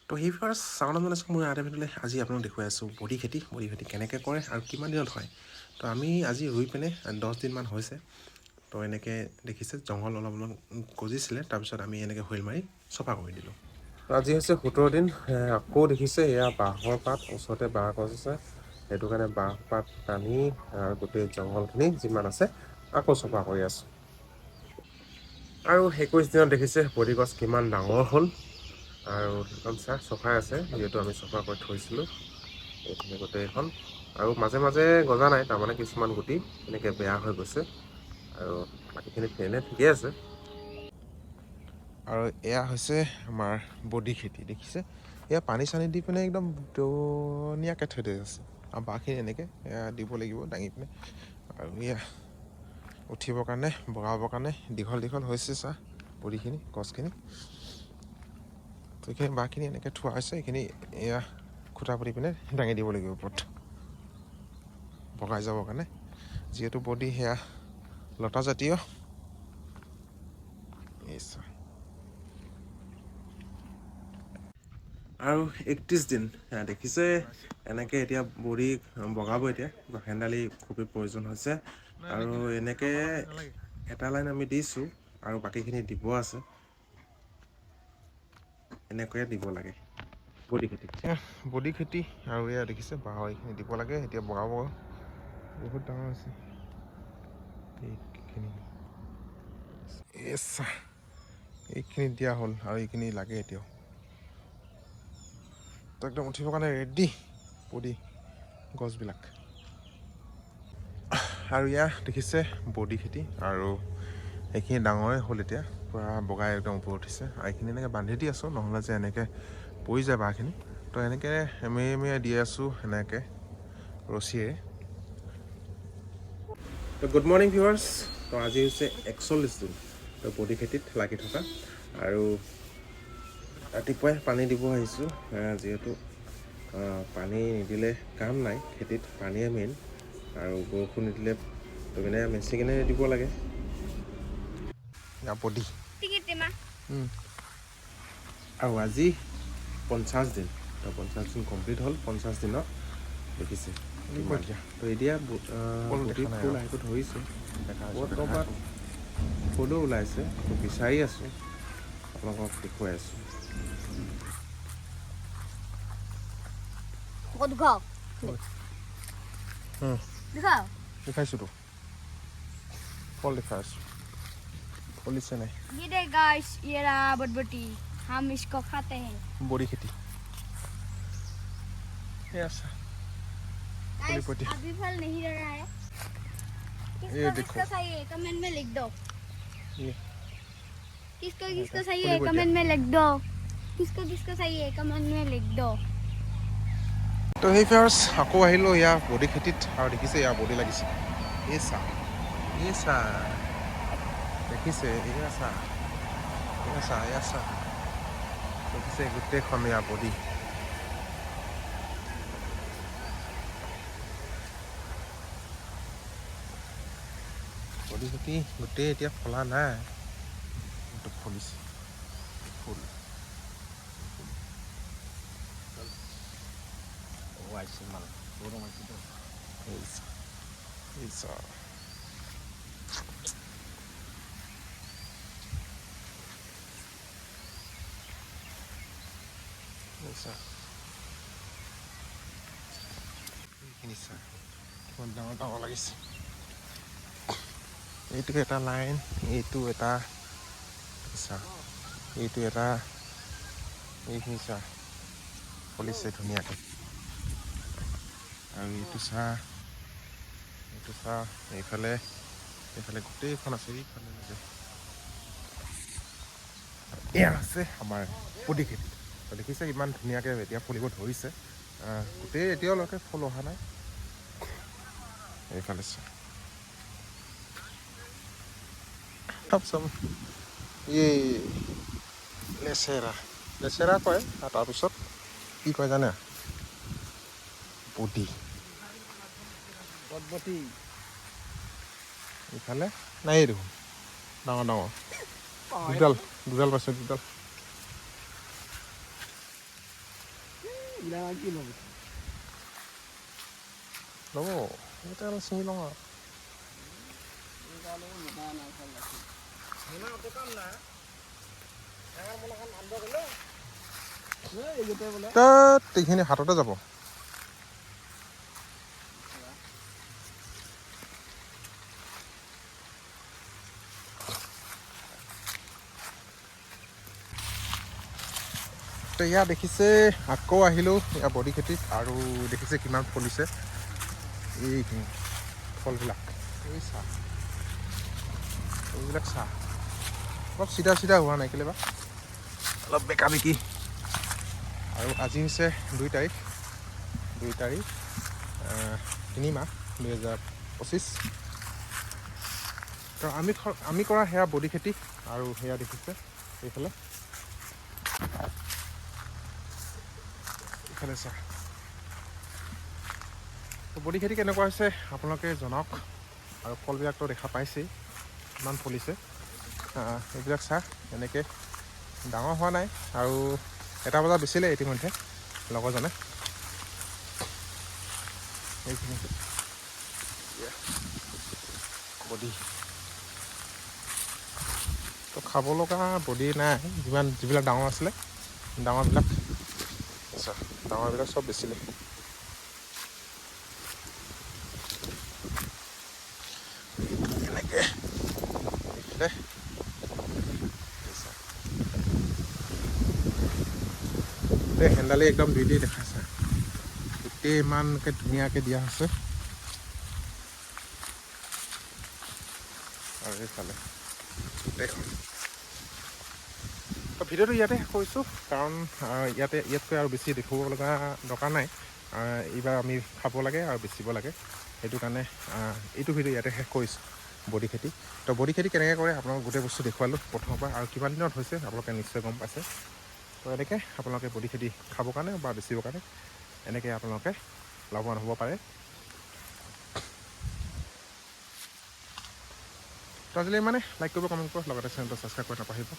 তো সেই first sound জনাইছোঁ মই আদা ভিডিঅ'লৈ। আজি আপোনাক দেখুৱাই আছোঁ বডি খেতি, বডি খেতি কেনেকৈ কৰে আৰু কিমান দিনত হয়। তো আমি আজি ৰুই পিনে 10 দিনমান হৈছে। তো এনেকৈ দেখিছে জংঘল অলপ অলপ গজিছিলে, তাৰপিছত আমি এনেকৈ হুইল মাৰি চফা কৰি দিলোঁ। আজি হৈছে 17 দিন। আকৌ দেখিছে এয়া বাঁহৰ পাত, ওচৰতে বাঁহ গছ আছে, সেইটো কাৰণে বাঁহ পাত টানি গোটেই জংঘলখিনি যিমান আছে আকৌ চফা কৰি আছোঁ। আৰু 21 দিনত দেখিছে বডি গছ কিমান ডাঙৰ হ'ল। আৰু সেইখন চাহ চফাই আছে, যিহেতু আমি চফা কৰি থৈছিলোঁ এইখিনি গোটেইখন। আৰু মাজে মাজে গজা নাই, তাৰমানে কিছুমান গুটি এনেকৈ বেয়া হৈ গৈছে আৰু বাকীখিনি এনে ঠিকেই আছে। আৰু এয়া হৈছে আমাৰ বডি খেতি, দেখিছে এয়া পানী চানী দি পিনে একদম ধুনীয়াকৈ থৈ দিয়া আছে। আৰু বাঁহখিনি এনেকৈ এয়া দিব লাগিব দাঙি পিনে। আৰু এয়া উঠিবৰ কাৰণে, বগাবৰ কাৰণে দীঘল দীঘল হৈছে চাহ বডিখিনি, গছখিনি। তো এইখিনি বাঁহখিনি এনেকৈ থোৱা হৈছে, এইখিনি এয়া খুটা পুতি পিনে দাঙি দিব লাগিব ওপৰত বগাই যাবৰ কাৰণে, যিহেতু বডি সেয়া লতাজাতীয়। এই চোৱা। আৰু 31 দিন সেয়া দেখিছে এনেকৈ এতিয়া বডি বগাব। এতিয়া হেন্দালি খুবেই প্ৰয়োজন হৈছে। আৰু এনেকৈ এটা লাইন আমি দিছোঁ আৰু বাকীখিনি দিব আছে, এনেকৈয়ে দিব লাগে বডি খেতি। বডি খেতি আৰু এয়া দেখিছে বাঁহৰ এইখিনি দিব লাগে, এতিয়া বগাব। বহুত ডাঙৰ হৈছে এইখিনি। এইখিনি দিয়া হ'ল আৰু এইখিনি লাগে এতিয়াও। তো একদম উঠিবৰ কাৰণে ৰেডি বডি গছবিলাক। আৰু এয়া দেখিছে বডি খেতি। আৰু এইখিনি ডাঙৰে হ'ল, এতিয়া পূৰা বগাই একদম ওপৰত উঠিছে। আৰু এইখিনি এনেকৈ বান্ধি দি আছোঁ, নহ'লে যে এনেকৈ পৰি যায় বাঁহখিনি। তো এনেকৈ এমেৰিয়াই এমেৰিয়াই দি আছোঁ এনেকৈ ৰছীৰে। তো গুড মৰ্ণিং ভিউৱাৰ্ছ। তো আজি হৈছে 41 দিন তো বডি খেতিত লাগি থকা। আৰু ৰাতিপুৱাই পানী দিব আহিছোঁ, যিহেতু পানী নিদিলে কাম নাই, খেতিত পানীয়ে মেইন। আৰু বৰষুণ নিদিলে তো মানে মেচিনে দিব লাগে। বডি আৰু আজি 50 দিন। তো 50 দিন কমপ্লিট হ'ল। 50 দিনত দেখিছে। তো এতিয়া বডি ফুল আহিব ধৰিছে, ক'ত ক'ৰবাত ফুলো ওলাইছে। তো বিচাৰি আছোঁ, আপোনালোকক দেখুৱাই আছোঁ। দেখাইছোঁ তো ফল দেখাই আছোঁ, ফলিছে নাই। ये देख गाइस, ये रहा बटबटी, हम इसको खाते हैं। বডি খেতি এই আছে। गाइस, अभी फल नहीं रहा है। ये किसको देखो। किसको चाहिए कमेंट में लिख दो। ये किसको किसको चाहिए कमेंट में लिख दो। किसको किसको चाहिए कमेंट में लिख दो। তো সেই ফাৰ্ষ্ট আকৌ আহিলোঁ ইয়াৰ বডি খেতিত। আৰু দেখিছে ইয়াৰ বডি লাগিছে। এই চাহ, এই চাহ দেখিছে, এয়া চাহ, এয়া চাহ, এয়া চাহ দেখিছে গোটেইখন ইয়াৰ বডি। বডি খেতি গোটেই এতিয়া ফলা নাই, কিন্তু ফলিছে ফুল। এইখিনি চাহ কিমান ডাঙৰ ডাঙৰ লাগিছে। এইটো এটা লাইন, এইটো এটা চাহ, এইটো এটা, এইখিনি চাহ ফলিছে ধুনীয়াকৈ। আৰু এইটো চাহ, এইটো চাহ, এইফালে এইফালে গোটেইখন আছে, এইফালে লাগে। এয়া আছে আমাৰ বডি খেতি। দেখিছে ইমান ধুনীয়াকৈ এতিয়া ফুলিব ধৰিছে। গোটেই এতিয়ালৈকে ফুল অহা নাই। এইফালে চাহ চব এই লেচেৰা, লেচেৰা কয়। আৰু তাৰপিছত কি কয় জানে? বডি, বটবটি। ইফালে নাই দেখোন, ডাঙৰ ডাঙৰ দুডাল দুডাল পাইছোঁ, দুডাল। ল'ব এইকেইটা অলপ ছিঙি লওঁ আৰু। তাত এইখিনি হাততে যাব। তো ইয়াত দেখিছে আকৌ আহিলোঁ ইয়াৰ বডি খেতিত আৰু দেখিছে কিমান ফলিছে এইখিনি ফলবিলাক। এই চাহ, এইবিলাক চাহ অলপ চিধা চিধা হোৱা নাই, কেলেবা অলপ বেকা বেকি। আৰু আজি হৈছে 2 তাৰিখ, 2 তাৰিখ 3 মাহ 2025। তো আমি কৰা সেয়া বডি খেতি আৰু সেয়া দেখিছে এইফালে এইফালে চাহ। তো বডি খেতি কেনেকুৱা হৈছে আপোনালোকে জনাওক। আৰু ফলবিলাকতো দেখা পাইছেই কিমান ফলিছে। এইবিলাক চাহ এনেকৈ ডাঙৰ হোৱা নাই আৰু 1 বজা বেচিলে ইতিমধ্যে লগৰজনে। এইখিনি বডি তো খাব লগা বডি নাই, যিবিলাক ডাঙৰ আছিলে ডাঙৰবিলাক, আচ্ছা ডাঙৰবিলাক চব বেচিলে। এনেকৈ এইফালে এই হেন্দালি একদম দুই দি দেখাইছে, গোটেই ইমানকৈ ধুনীয়াকৈ দিয়া হৈছে। আৰু এইফালে গোটেইখন। তো ভিডিঅ'টো ইয়াতে শেষ কৰিছোঁ, কাৰণ ইয়াতকৈ আৰু বেছি দেখুৱাব লগা দৰকাৰ নাই। এইবাৰ আমি খাব লাগে আৰু বেচিব লাগে, সেইটো কাৰণে এইটো ভিডিঅ' ইয়াতে শেষ কৰিছোঁ বডি খেতি। তো বডি খেতি কেনেকৈ কৰে আপোনালোক গোটেই বস্তু দেখুৱালোঁ প্ৰথমৰ পৰা, আৰু কিমান দিনত হৈছে আপোনালোকে নিশ্চয় গম পাইছে। তো এনেকৈ আপোনালোকে বডি খেতি খাবৰ কাৰণে বা বেচিবৰ কাৰণে এনেকৈ আপোনালোকে লাভৱান হ'ব পাৰে। তো আজিলৈ ইমানে, লাইক কৰিব, কমেণ্ট কৰিব, লগতে চেনেলটো ছাবস্ক্ৰাইব কৰি নাপাহৰিব।